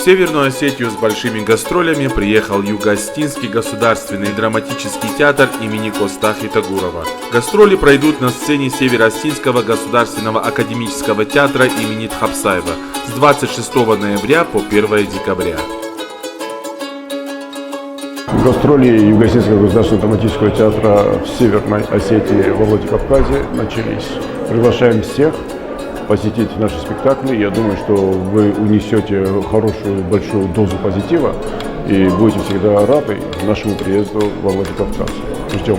Северную Осетию с большими гастролями приехал Юго-Осетинский государственный драматический театр имени Коста Хетагурова. Гастроли пройдут на сцене Северо-Осетинского государственного академического театра имени Тхапсаева с 26 ноября по 1 декабря. Гастроли Юго-Осетинского государственного драматического театра в Северной Осетии во Владикавказе начались. Приглашаем всех посетить наши спектакли. Я думаю, что вы унесете хорошую большую дозу позитива и будете всегда рады нашему приезду во Владикавказ. Ждем.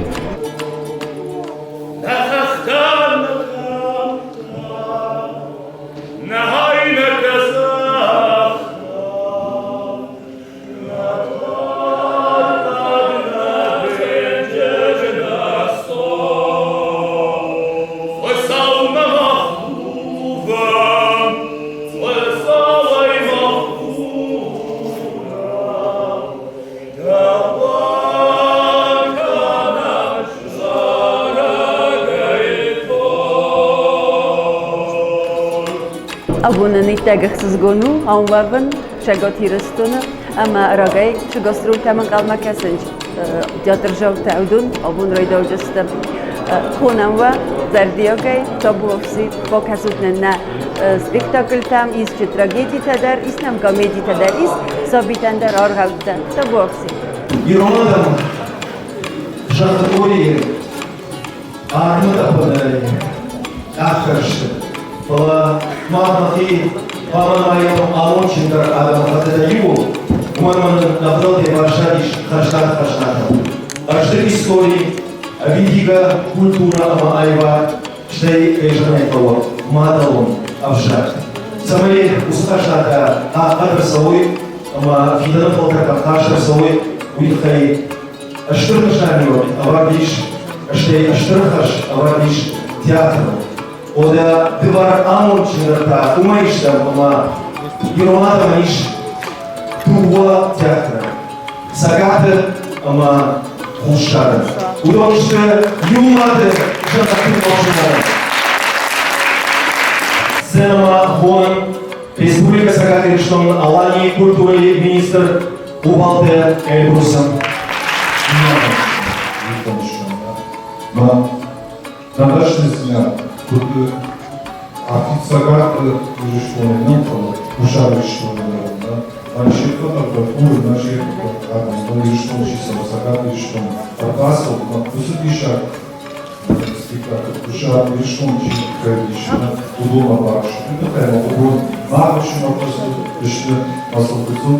Абон нын иттӕг ӕхсызгон у ам уӕвын Цӕгат Ирыстоны ӕмӕ рагӕй цы гастрольтӕм ӕнхъӕлмӕ кӕсынц театрзаутӕ, уыдон абон райдауджысты. Хонӕм уӕ зӕрдиагӕй, табуафси, бакӕсут нын нӕ спектакльтӕм, ис чи трагедитӕ дӕр, ис нӕм комедитӕ дӕр, ис сабитӕн дӕр аргъӕуттӕ. Табуафси. Ирон адӕм зӕххы армы тъӕпӕнӕй ӕххӕст, фӕлӕ мах нӕхи хъуамӕ нымайӕм амондджындӕр адӕмыхӕттытӕй иуыл, уымӕн ӕмӕ нын нӕ фыдӕлтӕй баззадис хӕстаг хӕзнатӕ. Ӕрдзы истори, ӕвидигӕ культурӕ ӕмӕ аивад, стӕй, кӕй зӕгъын ӕй хъӕуы, мадӕлон ӕвзаг. Цӕмӕй уыцы хӕзнатӕ хъахъхъӕд ӕрцӕуой ӕмӕ фидӕны фӕлтӕртӕм хаст ӕрцӕуой, уый тыххӕй Стыр нысаниуӕг ӕвӕрд ис, стӕй стыр хӕс ӕвӕрд ис театрыл. Ода дывӕр амондджындӕр та уымӕй стӕм, ӕмӕ ирон адӕмӕн ис дыууӕ театры. Цӕгаты ӕмӕ Хуссары. Уыдон сты иу мады зӕрдӕтты Сценӕмӕ хонын Республикӕ Цӕгат Ирыстон-Аланийы культурӕйы министр Къубалты Эльбрусы. Нӕ дӕсныдзинад куыд афтид Цӕгат Ирыстоны нӕ, фӕлӕ Хуссар Ирыстоны дӕр нӕ. Мӕн се ппӕт дӕр курын, нӕ се ппӕт адӕм, нӕ Ирыстоны чи цӕуы, Цӕгат Ирыстоны ӕрбацӕуы, ӕмӕ уыцы диссаг спектакль Хуссар Ирыстоны чи кӕй ис, уыдонмӕ бакӕсын. Уый тыххӕй мӕ уыдон мах ӕфсымӕртӕ сты, мӕ сыл гыццыл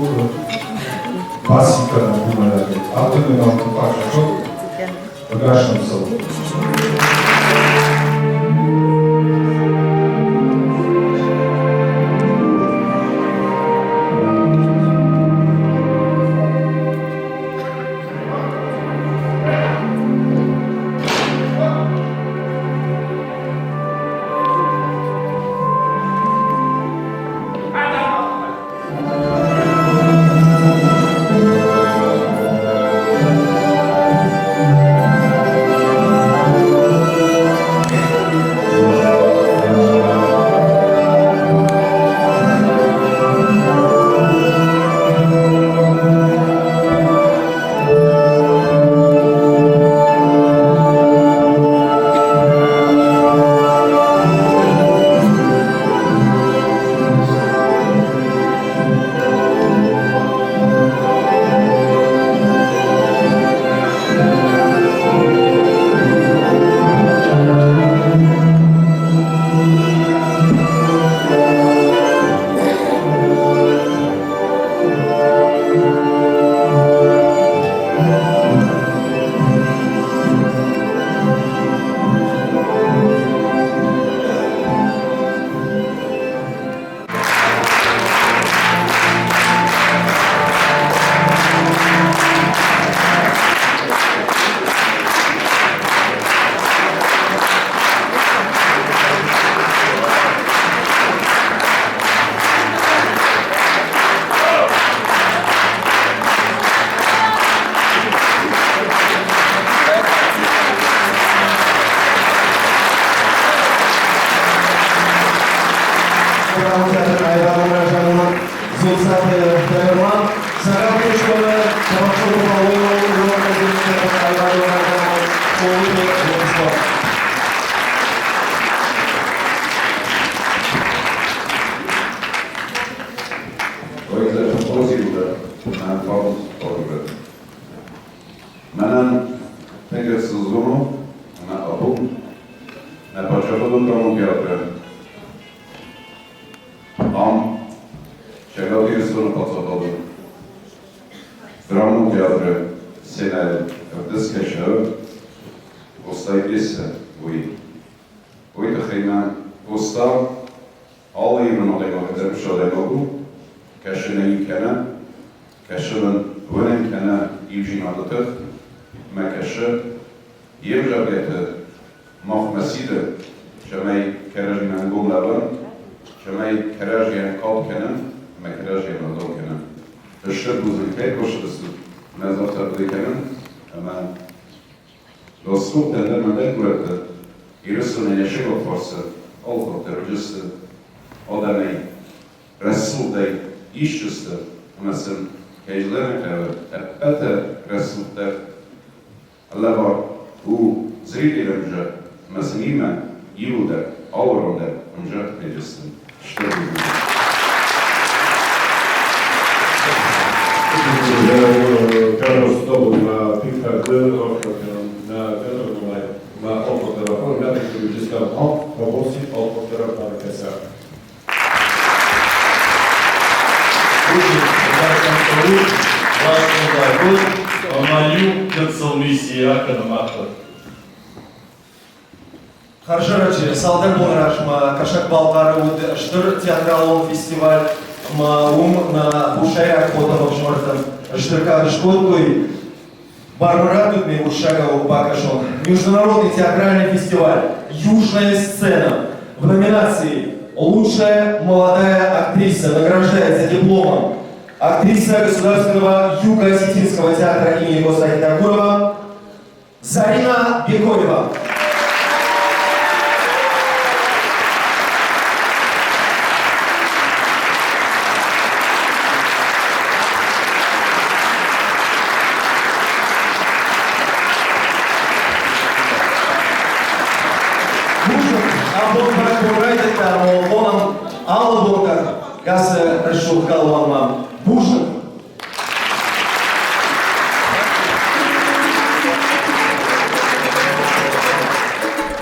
бацин кӕнӕм иумӕйагӕй. Афтӕмӕй ма къахы ӕгас нӕм цӕуы. Дзуццаты ӕхсызгон у, ӕмӕ абон нӕ паддзахадон драмон театры ам Цӕгат Ирыстоны паддзахадон драмон театры сценӕйыл ӕвдисгӕ цӕуы Къостайы пьесӕ уый. Уый тыххӕй мӕ Къоста алы ирон адӕймагӕн дӕр ис адӕймаг у, кӕсын ӕй кӕнӕ, кӕсы ын уынын кӕнӕ иудзинады тых, мӕ кӕсы йе взагӕты махмӕ сиды, цӕмӕй кӕрӕдзимӕ ӕнгом лӕууӕм, цӕмӕй кӕрӕдзийӕн кад кӕнӕм ӕмӕ кӕрӕдзийӕн ӕгъдау кӕнӕм. Стыр бузныг кӕй хъуыстыстут, мӕ ӕз афтӕ хъуыды кӕнын, ӕмӕ Ростов ӕндӕр ӕндӕр горӕтты Ирыстонӕн йӕ сыгъдӕг фӕрцы алыхатт дӕр уыдысты адӕмӕй рӕсугъдӕй исчысты ӕмӕ сын, кӕй зӕгъын хъӕуы, ӕппӕты рӕсугъддӕр лӕвар у зрителы ӕмзӕрд ӕмӕ сын имӕ иуылдӕр алыран дӕр ӕмзӕрд кӕй сты. Стыр бузныг. Хӕрзӕрӕджы цалдӕр боны размӕ Кӕсӕг-Балхъары уыд стыр театралон фестиваль ӕмӕ уым нӕ хуссайраг хотӕ ӕфсымӕртӕн стыр кад скодтой. Барбара тут мне уырыссагау бакӕсон. Международный театральный фестиваль «Южная сцена» в номинации «Лучшая молодая актриса» награждается дипломом актриса Государственного Юго-Осетинского театра имени Коста Хитагурова Зарина Бекоева. Абон бӕрӕгбон райдыдта ӕмӕ хонӕм алы бон дӕр Гацы рӕсугъд галуанмӕ. Бузныг!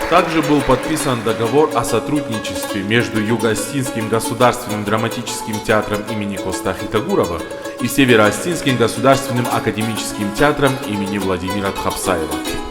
Также был подписан договор о сотрудничестве между Юго-Осетинским государственным драматическим театром имени Коста Хитагурова и Северо-Осетинским государственным академическим театром имени Владимира Тхапсаева.